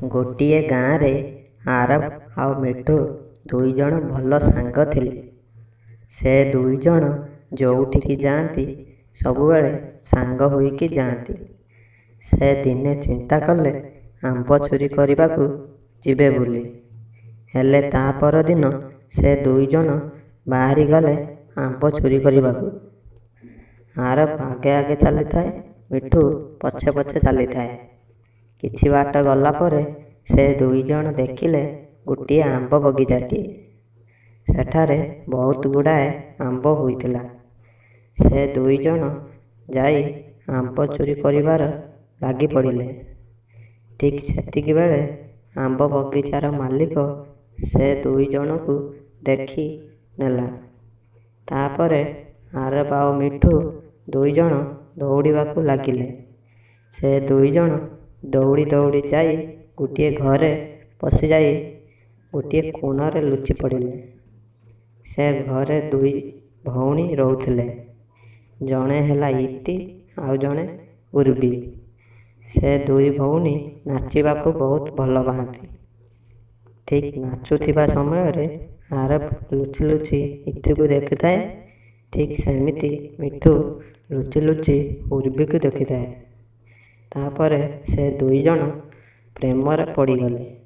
ଗୋଟିଏ ଗାଁରେ ଆରବ ଆଉ ମିଠୁ ଦୁଇଜଣ ଭଲ ସାଙ୍ଗ ଥିଲେ। ସେ ଦୁଇଜଣ ଯୋଉଠିକି ଯାଆନ୍ତି, ସବୁବେଳେ ସାଙ୍ଗ ହୋଇକି ଯାଆନ୍ତି। ସେ ଦିନେ ଚିନ୍ତା କଲେ ଆମ୍ବ ଚୋରି କରିବାକୁ ଯିବେ ବୋଲି। ହେଲେ ତା ପରଦିନ ସେ ଦୁଇଜଣ ବାହାରିଗଲେ ଆମ୍ବ ଚୋରି କରିବାକୁ। ଆରବ ଆଗେ ଆଗେ ଚାଲିଥାଏ, ମିଠୁ ପଛେ ପଛେ ଚାଲିଥାଏ। କିଛି ବାଟ ଗଲା ପରେ ସେ ଦୁଇଜଣ ଦେଖିଲେ ଗୋଟିଏ ଆମ୍ବ ବଗିଚାଟିଏ। ସେଠାରେ ବହୁତ ଗୁଡ଼ାଏ ଆମ୍ବ ହୋଇଥିଲା। ସେ ଦୁଇଜଣ ଯାଇ ଆମ୍ବ ଚୋରି କରିବାର ଲାଗିପଡ଼ିଲେ। ଠିକ୍ ସେତିକିବେଳେ ଆମ୍ବ ବଗିଚାର ମାଲିକ ସେ ଦୁଇଜଣକୁ ଦେଖି ନେଲା। ତା'ପରେ ଆରବ ଆଉ ମିଠୁ ଦୁଇଜଣ ଦୌଡ଼ିବାକୁ ଲାଗିଲେ। ସେ ଦୁଇଜଣ ଦୌଡ଼ି ଦୌଡ଼ି ଯାଇ ଗୋଟିଏ ଘରେ ପଶିଯାଇ ଗୋଟିଏ କୋଣରେ ଲୁଚି ପଡ଼ିଲେ। ସେ ଘରେ ଦୁଇ ଭଉଣୀ ରହୁଥିଲେ। ଜଣେ ହେଲା ଇତି, ଆଉ ଜଣେ ଉର୍ବୀ। ସେ ଦୁଇ ଭଉଣୀ ନାଚିବାକୁ ବହୁତ ଭଲ ପାଆନ୍ତି। ଠିକ୍ ନାଚୁଥିବା ସମୟରେ ଆରବ ଲୁଚି ଲୁଚି ଇତିକୁ ଦେଖିଥାଏ। ଠିକ୍ ସେମିତି ମିଠୁ ଲୁଚି ଲୁଚି ଉର୍ବୀକୁ ଦେଖିଥାଏ। ତା'ପରେ ସେ ଦୁଇଜଣ ପ୍ରେମରେ ପଡ଼ିଗଲେ।